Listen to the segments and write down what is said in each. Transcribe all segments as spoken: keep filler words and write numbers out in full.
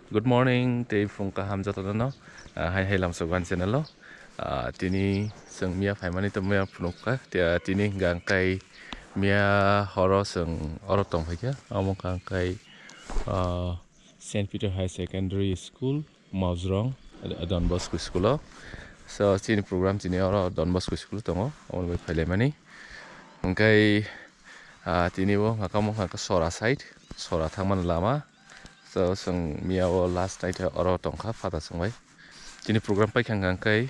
Good morning, tei phung kaham jotono no. Ah, hai hai lamsok ban channel o. Ah, tini chwng miya phaimani to miya phunukha. Tia-, tini hwnkha hwnkhe miya horo chwng oro tongphaikha. Omo hwnkha hwnkhe, ah, Saint Peter High Secondary School, Maujrong, Don Bosco School o. So, chini program chini oro Don Bosco School tongo, omo bai phailaimani. Hwnkhe, ah, tini bo hwnkha omo hwnkha Sora side, Sora thangmani lama. So, chwng miya o last night oro tongkha, phata chwng bai. Chini program paikha hwnkha hwnkhe,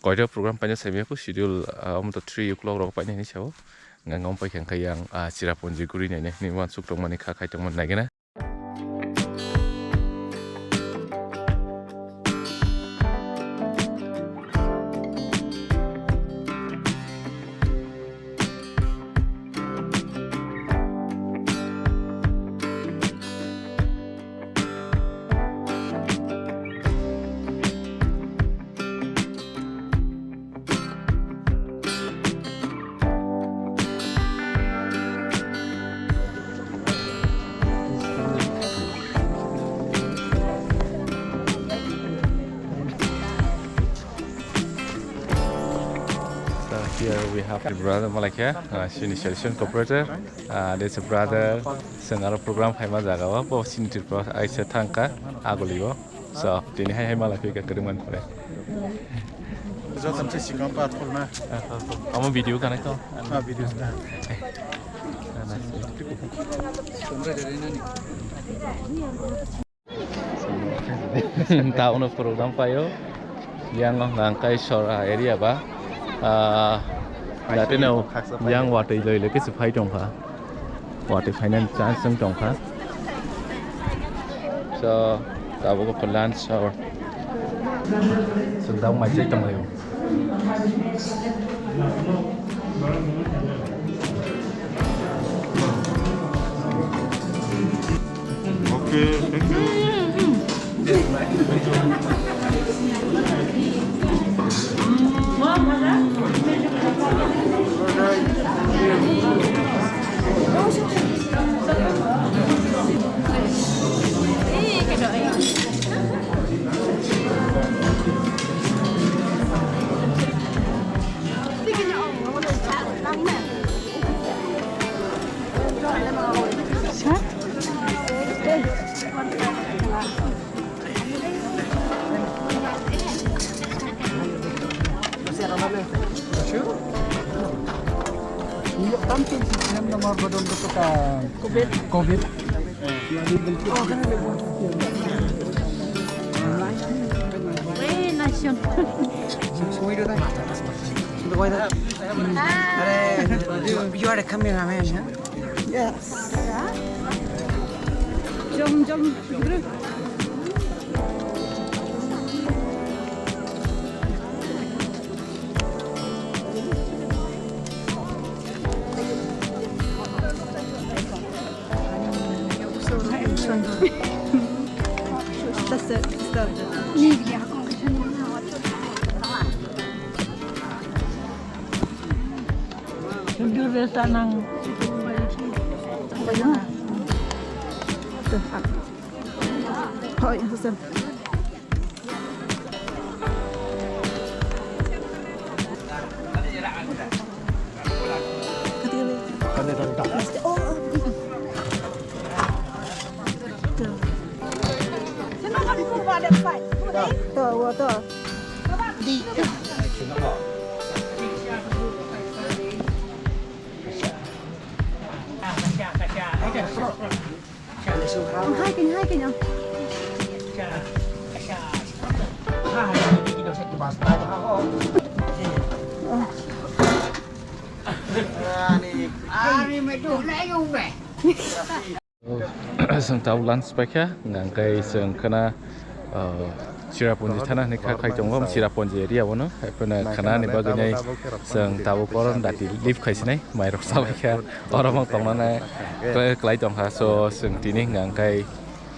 koito program paina saimaya kho schedule, ah, omo to three o'clock rok paina hinwi sao. Hwnkha hwnkhe omo paikha hwnkhe yang, ah, Cherrapunji guri naina hinwi uansuk tongmani kha khai tongmani naigena. So here we have the brother Malakya, uh, senior solution cooperator. Uh, this brother, chwng aro program phaima jaga o, bo chini Tripura aisa thangkha, aguli o. So, tini hai hai malai phika kwrwngmani pore. Joto se sikam pa thorna. Omo video kanai to. Ah, video na. Ta uno program paio. Yang o hwnkha hwnkhe Sora area ba. Ah, jate no yang watwi loi loi khe se phai tongkha. Watwi phainani chance wng tongkha. So, tabuk khe lunch hour. Chwng tabuk mai chai tonglaio. Okay, thank you. Covid. Covid. Are, you are a cameraman, huh? Yes. Jom, jom. That's it. Stop. Dure sanang. Hoi, Hasan. To, to. Hai kini, hai kini. Chwng tabuk lunch paikha, hwnkhe chwng khwna, uh, Cherrapunji thana hinwi kha khai tongo, Cherrapunji area o no. Haiphano khwnani bagwi nai chwng tabuk oro dati leave khaisinai, mairok chabaikha, oro mang tongnani klai, klai tongkha. So, chwng tini hwnkhe,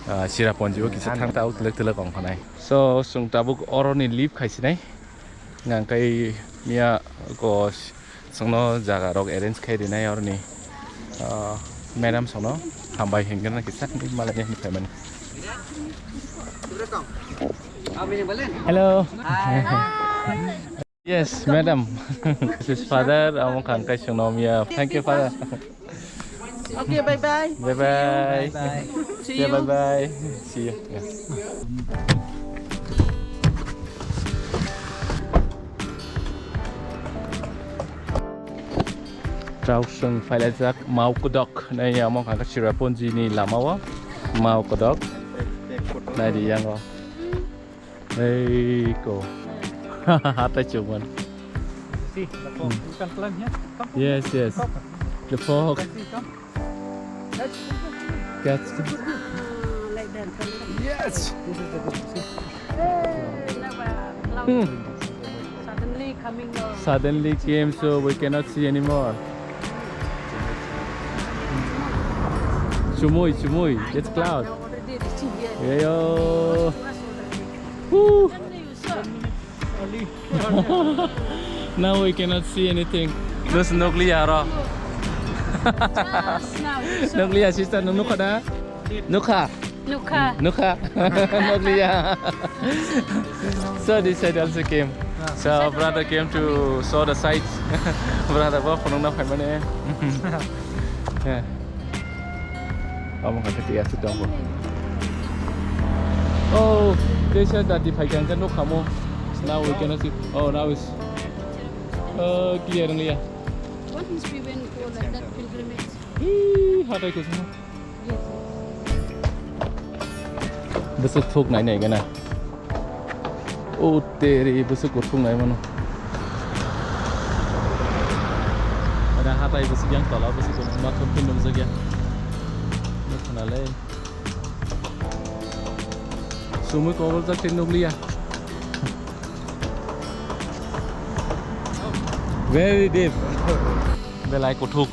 uh, Cherrapunji o kisa thang tabuk twlwk twlwk ongkhanai. So, chwng tabuk oroni leave khaisinai. Hwnkhe miya ko chwngno jaga rok arrange khai rinai oroni, ah, madam songno. Hambai hingkhe na kisa malai ni phaimani. Hello. Yes, madam. This is father. Amo khan kai sungnom ya. Thank you, father. Okay, bye bye. Bye bye. Bye bye. See you. Yeah, bye bye. See you. Yeah. Trausung phailajak Mao Kodok. Nai amo kha Cherrapunji ni lama o Mao Kodok. Nai di yang o. Ei ko. Hatai chukman. See, the fog. You can climb here. Come, come. Yes, yes. Come. The fog. See, come. That's good. That's good. Ah, like that. Yes. This is the good. See. Hey, now, uh, cloud. Hmm. Suddenly coming down. Suddenly came, so we cannot see anymore. Chumui, chumui. It's cloud. Already reaching here. Yeah, yo. Close to us already. Woo. Suddenly you saw. Now we cannot see anything. Just nukliya aro. Just now you saw. Nukliya sister, nwng nukha na? Nukha. Nukha. Nukha. Nukliya. So this side also came. So brother came to show the sights. Brother bo phunukna phaimani. Yeah. Omo kha khe twi aswk tongo. Oh, they said that the phaikha hwnkhe nukha mo. Now we cannot see. Oh, now it's, uh, clear only, yeah. What must we went for like that pilgrimage? Hee, hatai kuchung. Yes, yes. Bwswk thuk nai nai gana. O teri, bwswk kuthuk nai mano. Ada hatai bwswk yang tola bwswk kuthuk ma thok phin nukjak ya. Nukha na le. Sumui kobol jak tin nukliya. Very deep. Belai kuthuk.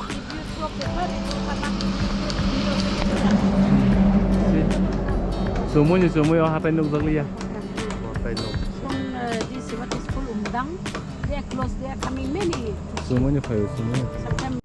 Sumui ni sumui o hatai nukjak liya. Hatai nuk. From, uh, this, what is called Umdang. They are close, they are coming many. Sumui ni phaio, sumui. Sometimes